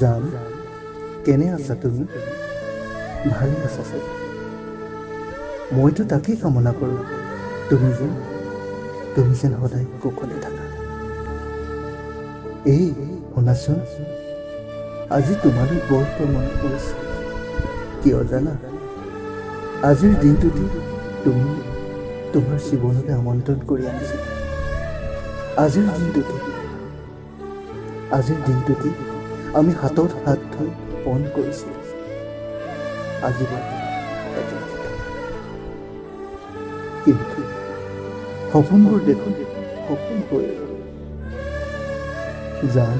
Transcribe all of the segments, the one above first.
জান, কেনে আছা তুমি? ভালে আছা চাগে? মইতো তাকেই কামনা কৰোঁ, তুমি যেন সদায় কুশলে থাকা। এই শুনাচোন, আজি তোমালৈ বৰকৈ মনত পৰিছে। কিয় জানা? আজিৰ দিনটোতে তুমি তোমাৰ জীৱনলৈ আমন্ত্ৰণ কৰি আনিছিলা। আজিৰ দিনটোতে আমি হাতত হাত থৈ পণ কৰিছিলোঁ আজীৱন একেলগে থকাৰ। কিন্তু সপোনবোৰ দেখোন সপোন হৈ ৰ'ল। জান,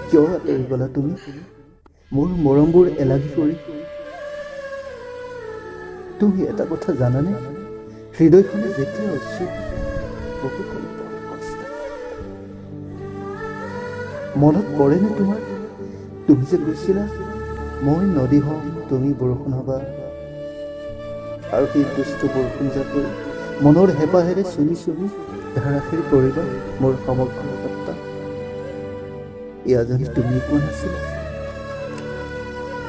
কিয় আঁতৰি গ'লা তুমি মোৰ মৰমবোৰ এলাগী কৰি? তুমি এটা কথা জানানে, হৃদয়খনে যেতিয়া অশ্ৰু, বুকুখনে বৰ কষ্ট পায়। মনত পৰেনে তোমাৰ, তুমি যে কৈছিলা মই নদী হ'ম, তুমি বৰষুণ হ'বা, আৰু সেই দুষ্ট বৰষুণ জাকৈ মনৰ হেঁপাহেৰে চুমি চুমি ধাৰাসাৰ কৰিবা মোৰ সমগ্ৰ সত্তা? এয়া জানো তুমি কোৱা নাছিলা?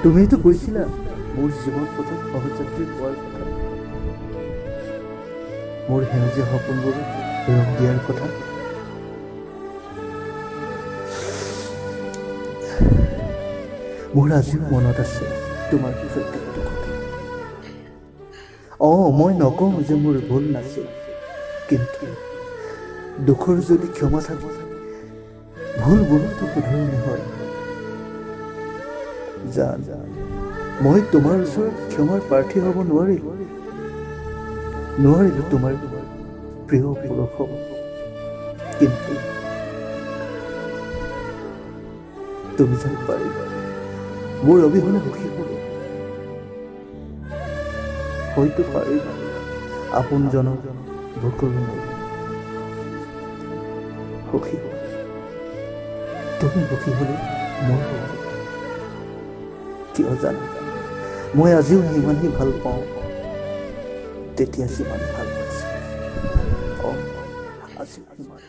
তুমিতো কৈছিলা মোৰ জীৱন পথত সহযাত্ৰী হোৱাৰ কথা, মোৰ সেউজীয়া সপোনবোৰ ৰং দিয়াৰ কথা। মোৰ আজিও মনত আছে তোমাৰ প্ৰত্যেকটো কথা। মই নকওঁ যে মোৰ ভুল নাছিল, কিন্তু দুখৰ যদি ক্ষমা থাকে, ভুল বহুতো শুধৰণি হয়। জান, মই তোমাৰ ওচৰত ক্ষমাৰ প্ৰাৰ্থী হ'ব নোৱাৰিলো, নোৱাৰিলো তোমাৰ প্ৰিয় পুৰুষ হ'ব, কিন্তু তুমি যেন পাৰিবা মোৰ অবিহনে সুখী হ'ব। হয়তো পাৰিবা আপোনজনৰ বুকুৰ সুখী হ'ব। তুমি সুখী হ'লে মই সুখী। কিয় জানা? মই আজিও সিমানেই ভাল পাওঁ, তেতিয়া যিমান ভাল পাইছিলো। আজিও সিমান।